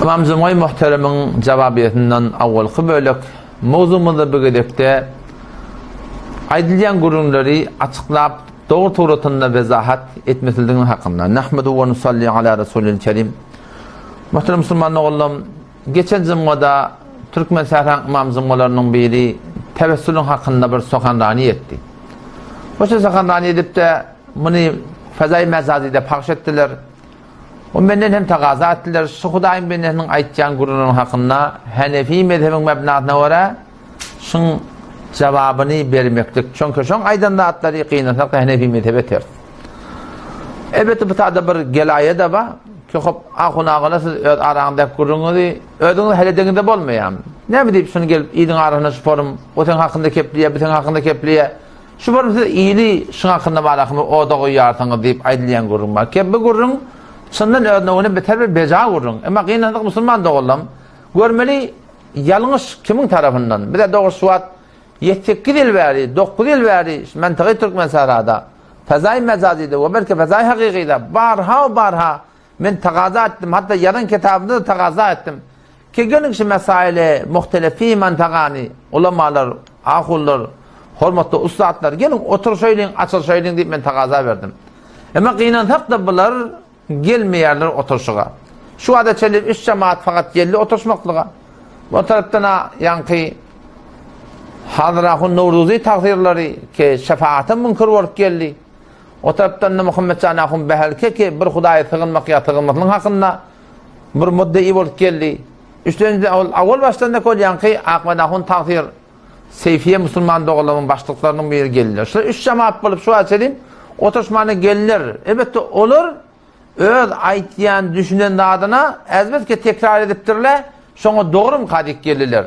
Ymam Jumgaý muhteremiň jawabiýesinden awwalky bölek mowzugymyzda bu gezekde aýdylýan gürrüňleri açyklap dogry suratynda wezahat etmesizligiň hakynda. Nahmedu we nusalli ala rasulil kerim. Muhterem musulman doganlarym, geçen jumgada Türkmen sähraň ymam jumgalarynyň biri tewessülüň hakynda bir sohanrani etdi. Bu sohanrani edip-de muny Fezaý Mezazide pagş etdiler. O menden hem tagaza etdiler, şu Hudaýyň bendesiniň aýtýan gürrüňiniň hakynda Hanefi mezhebiň mebnasyna görä şuň jawabyny bermeklik. Çünki şoň aýdan zatlary gynansak-da Hanefi mezhebe ters. Elbetde bu taýda bir gelaýa-da bar. Ki hop ahun agalar siz öz araňyzdaky gürrüňiňizi özüňiz hal edeňizde bolmaýar. Näme diýip şuny gelip iliň arasynda şu forum o seň hakynda kepleýär, bu seň hakynda kepleýär. Şu bir siz ili şuň hakynda barakymy oda goýýarsyňyz diýip aýdylýan gürrüň bar. Ki bu gürrüň çyndan öz nowüne beter bir beja gürrüň. Emma gynansak musulman doganlarym, görmeli ýalňyş kimiň tarapyndan? Bize dogry şu wagt ýedi-sekiz ýyl bäri, dokuz ýyl bäri şu mentygy Türkmensährada, fezaý mejazyda we belki fezaý hakykyda barha-barha Men tagaza etdim, hatda ýazan kitabymda-da tagaza etdim. Ki geliň şu mesaili muhtelefi mantagany, ulamalar, ahunlar, hormatly ussatlar, geliň oturyşaýlyň, açylyşaýlyň diýip men tagaza berdim. Emma gynansak-da bular gelmeýärler oturyşyga. Şu wagta çenli üç jemaat fakat geldi oturyşmaklyga. O tarapdan-a ýaňky Hazir ahun Nowruzy tagsyrlary ki şefaata müňkür bolup geldi. O tarapdan-da Muhammetjan ahun Bähelke ki bir Hudaýa sygynmak ýa sygynmaslygyň hakynda bir muddei bolup geldi. Üçlenji ol awal başdan-da ol ýaňky Akman ahun tagsyr Seýfiýe musulman doganlarynyň başlyklarynyň biri geldiler. Şular üç jemaat bolup şu wagta çenli oturyşmana geldiler. Elbetde olar öz aýtýan düşünen zadyna äzbetki tekrar edipdirler, şoňa dogrumyka diýip geldiler.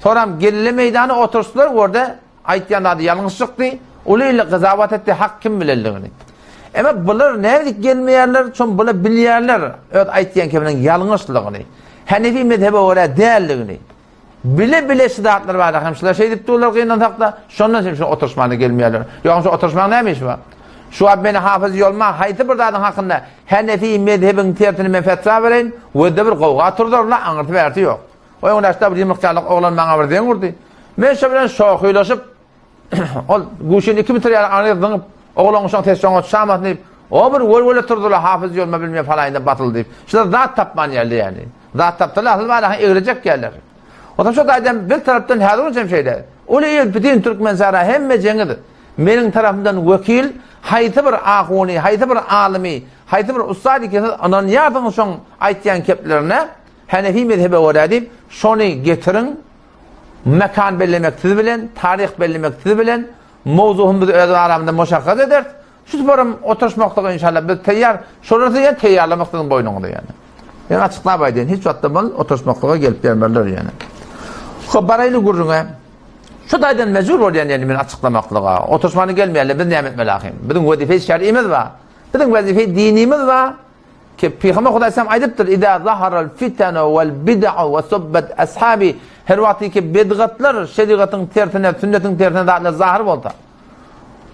Soram geldiler meýdana oturyşdylar, orada Aýtýan zady ýalňyş çykdy. Uly ile gyzawat etdi hak kim bilenligini. Emma bular nädip gelmeýärler? Çün bular bilýärler öz aýtýan keminiň ýalňyşlygyny. Hanefi mezhebe görä däldigini. Bile bile şu zatlar barada hem şular şeýdip durlar gynansakda, şondan hem şu oturyşmana gelmeýärler. Ýogsa şu oturyşmagyň näme işi bar? Şu wagt meni hafyz ýolma haýsy bir zadyň hakynda Hanefi mezhebiň tersini men fetwa bereýin, wede bir gowga turzarlar, aňyrsy bärsi ýok. O öňräkde bir ýumurtgalyk oglan maňa bir zeň urdy. Men şo bilen şohylaşyp, ol guşuny iki bitir ýaly aňryk zyňyp, oglan guşuň sesi şoňa çamasyn diýip, o bir welwele turdylar, hafyz ýolma bilmeýän falaýynda basyl diýip. Şular zat tapman geldi ýaly. Zat tapdylar, asyl baraha egrejek geldiler. Onsoň şo taýdan bir tarapdan häzir hem şeýle. Uly il bütin Türkmenistana hemme jeňiz meniň tarapymdan wekil haýsy bir ahuny, haýsy bir alymy, haýsy bir ussady ki siz ynanýarsyňyz şoň aýtýan keplerine, Hanefi mezhebe görä diýip, şony getiriň, mekan bellemek siz bilen, taryh bellemek siz bilen, mowzugyny biz öz aramyzda muşakgat ederis. Şu tuparam oturyşmaklyga inşallah biz teýýar. Şolary siz ýene teýýarlamak siziň boýnuňyzda ýene. Men açyklap aýdaýyn, hiç wagtda bul oturyşmaklyga gelip bermerler ýene. Hop, baraýly gürrüňe. Şu taýdan mejbur bolýan ýene men açyklamaklyga. Oturyşmana gelmeýärler, biz näme etmeli ahym? Biziň wezipe-i şer'imiz bar. Biziň wezipe-i dinimiz bar. Ki Pygamber Hudaý Aleyhisselam aýdypdyr, Iza zaharal fitanu wal bid'u we subbat ashabi, her wagty ki bidgatlar şerigatyň tersine, sünnetiň tersine zatlar zahyr bolsa.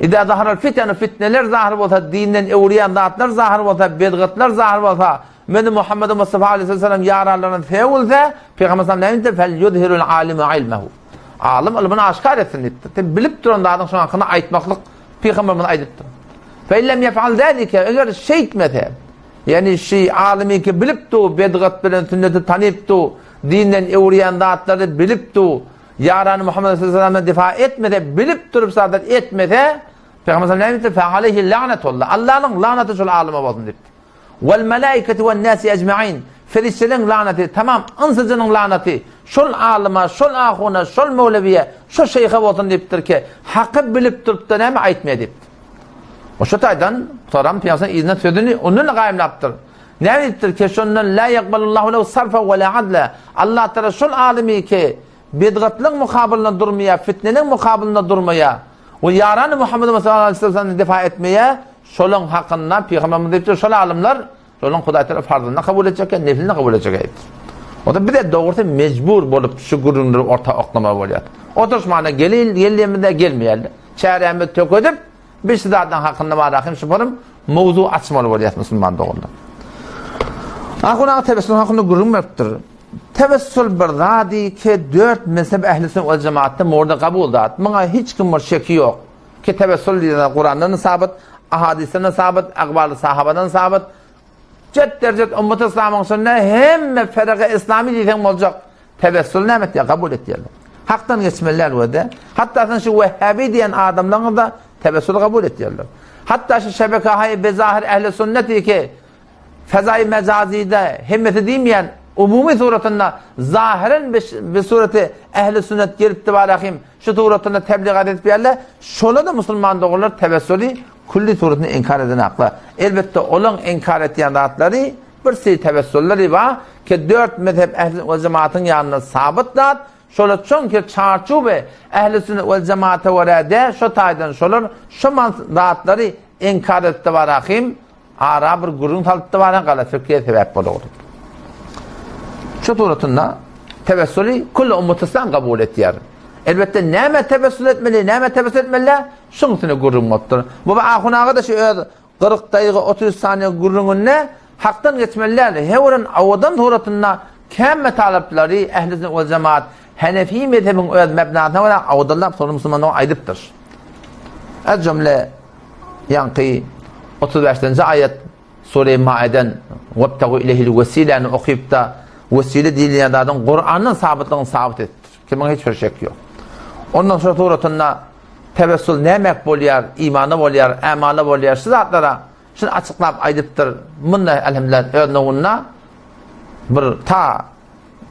Iza zaharal fitanu fitneler zahyr bolsa, dinden öwürýän zatlar zahyr bolsa, bidgatlar zahyr bolsa, meni Muhammed Mustafa Aleyhisselam ýaranlaryna sewilse, Pygamber Aleyhisselam näme diýipdir? Fel yuzhirul alimu ilmehu. Alym ylmyny aşkar etsin diýipdir. Sen bilip duran zadyň şoň hakynda aýtmaklyk Pygamberimiz aýdypdyr. Fe illem yef'al zalike, eger şeýtmese, ýagny şi alymyňky bilip dur, bedgat bilen sünneti tanyp dur, dinden öwürýän zatlary bilip dur, ýarany Muhammed sallallahu difa etmese, bilip durup zatlar etmese, Pygamber sallallahu näme diýipdir? Fe aleyhi la'netullah. Allanyň lanaty şol alyma bolsun diýipdir. Wal malaikati wen nasi ecmaîn. Perişdeleň lanaty, tamam ynsyjynyň lanaty şol alyma, şol ahuna, şol möwlewiýe, şo şeýhe bolsun diýipdir ki, haky bilip durupda näme aýtmaýar diýipdir. O şo taýdan soram pygamber yzyna sözüni ondan gaýymlapdyr. Näme diýipdir ki, şondan la ýekbalullahu lehu sarfa we la adla. Allah Taala şol alymy ki bedgatlyň mukabylynda durmaýar, fitneniň mukabylynda durmaýar we ýarany Muhammed sallallahu aleyhi ve sellem difa etmeýär, Şolaň hakynda Pygamberimiz diýipdir, şol alymlar şolaň Hudaý Teala farzyny kabul etjek, nefilini kabul etjek diýipdir. O da bize dogrusy mejbur bolup şu gürrüňleri orta oklamaly bolýar. Oturyşmana gelil, gelýänimizde gelmeýärler. Çärämizi tökedip, biz şu zatlaryň hakynda barahym şuparym mowzu açmaly bolýar musulman doganlar. Ahun aga tewessül hakynda gürrüň beripdir. Tewessül bir zady ki dört mezhep ehli sünnet we jemaatda murda kabul zat. Muňa hiç kim bir şeki ýok. Ki tewessül diýen zat Kurandan sabyt, ahadisden sabyt, akbaly sahabadan sabyt. Jet derjet ummaty islamyň içinde hemme ferege islamy diýseň boljak. Tewessül näme etýär? Kabul etýärler. Hakdan geçmeliler we-de. Hatda sen şu wehhabi diýen adamlaryň da tewessül kabul etýärler. Hatda şu şebekahaý bezahir ehli sünnet ki Fezaýy mejazyda hemmesi diýmeýän umumy suratynda zahyren bi sureti ehli sünnet gelipdi barahim şu suratynda tebligat edip ýerler, şola-da musulman doganlar tewessüli külli suratynda inkar edenaklar. Elbetde olaň inkar etýän zatlary bir seri tewessülleri bar ki dört mezhep ehli we jemaatyň ýanynda sabyt zat, şolar çünki çarçuwy ehli sünnet we jemaata görä däl şo taýdan şolar şo zatlary inkar edipdi barahim Ara bir gürrüň salypdy barýan galat pikire sebäp bolugdy. Şu suratynda tewessüli külli ummat islam kabul etýär. Elbetde näme tewessül etmeli, näme tewessül etmeli däl, şuň üstüne gürrüň bolupdyr. Baba Ahun aga-da şu öz 40 daýyga 30 saniýe gürrüňinde hakdan geçmeli däl, hewren owadan suratynda kämme talaplary ähli sünnet we jemaat Hanefi mezhebiň öz mebnasyna görä owadanlap soňra musulmanlara aýdypdyr. Ez jümle Ýaňky 35 bäşinji aýat Sure-i Maiden Webtagu ileyhil wesiläni okyp-da, wesile diýilýän zadyň Kurandan sabytlygyny sabyt edipdir. Kimiň hiç bir şek ýok. Ondan soň suratynda tewessul nämek bolýar, imana bolýar, ämala bolýar, şu zatlara şuny açyklap aýdypdyr. Munda elhamdülillah öz nowunda bir ta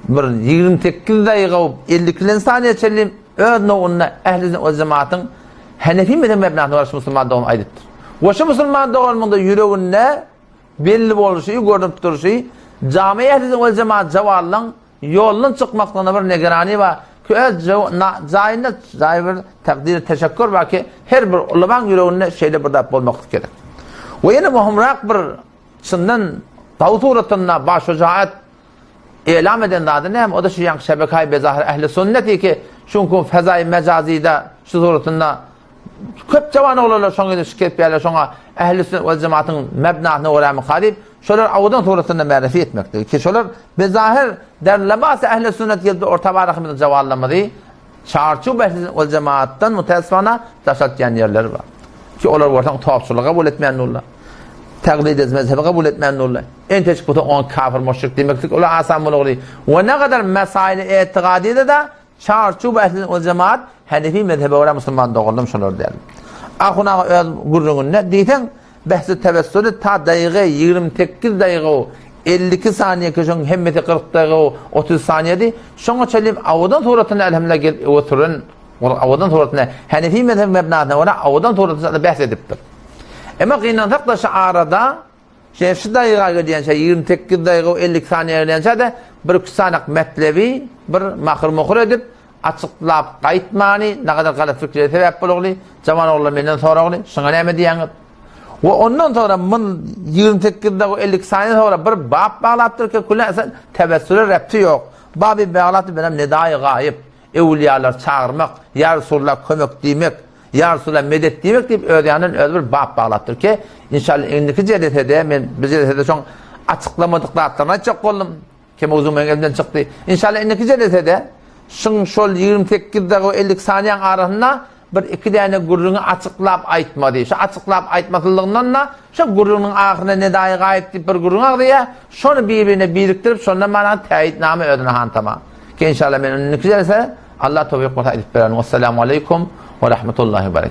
bir 28 daýyga 52 saniýe çenli öz nowunda ähli we jemaatyň Hanefi mezhebi mebnasyna garşy musulman dogan aýdypdyr. We şu musulman doganymyň da ýüreginde belli bolşy, görnüp durşy, jami ähli we jemaat jawallaň ýoldan çykmaklygyna bir negerani bar ki öz jaýynda jaý bir takdir teşekkür bar ki her bir ulamaň ýüreginde şeýle bir zat bolmaklyk gerek. We ýene möhümräk bir çyndan gawy suratynda başujaat Elam eden zady näme? O-da şu ýaňky şebekaý bezahir ähli sünneti ki, çünki fezaýy mejazyda şu suratynda köp jawan oglanlar şoň ýüzüne şik etýärler, şoňa ähli sünnet we jematyň mebnasyna görämi diýip, şolar awudan suratynda märefi etmekdir. Ki şolar bezahir der lebas ähli sünnet geldi orta barakymyzy jawanlamyzy Çarçuw ähli sünnet we jemaatdan muteessifana daşaltýan ýerleri bar. Ki olar bolsaň topçulygy kabul etmeýän durlar. Taklid et mezhebi kabul etmeýän durlar. Enteşik bolsa oňa kafir müşrik diýmeklik olar asan bolugly. We ne gadar mesaili etigadyda da çarçuw ähli sünnet we jemaat Hanefi mezhebe görä musulman doganlarym şolar däl. Ahun aga öz gürrüňinde diýseň Behsi tewessüli ta daýyga 28 daýyga 52 saniýe ki şoň hemmesi 40 daýyga 30 saniýedi. Şoňa çenli awadan suratynda elhamdülillah gelip öe süren ol awadan suratynda Hanefi mezhebi mebnasyna görä awadan suratynda behs edipdir. Emma gynansak da şu arada Şeýle şu daýyga gelýänçä, 28 daýyga 52 saniýe gelýänçä-de bir iki sanak metlebi bir mahyr-muhyr edip, açyklap gaýtmany, nagadar galat pikirlere sebäp bolagly, jawan oglanlar menden soragly, şuňa näme diýýäňiz? We ondan soňra myn 28 daýyga 52 saniýe soňra bir bap baglapdyr ki, küle sen tewessüle repti ýok. Baby baglapdyr, benem nedaýy gaýyp, öwülýalar çagyrmak, ýa Resulullah kömek diýmek, Ýa Resulallah medet diýmek diýip öz ýanyndan özi bir bap baglapdyr ki, inşallah indiki jelesede men bu jelesede şoň açyklamadyk zatlaryny aýtjak boldum. Ki mowzu meň elimden çykdy. Inşallah indiki jelesede şuň şol 28 dagy 52 saniýaň arasynda bir iki däne gürrüňi açyklap aýtmady. Şu açyklap aýtmaslygyndan da şu gürrüňiň ahyrynda nedaýy gaýyp diýip bir gürrüň agzaýar. Şony bir-birine birikdirip şondan mana täýitname özüne hantama. Ki inşallah men indiki jelese Allah towfyk bolsa aýdyp bererin. Wessalamu aleýkum we rahmetullahi we berekatuh.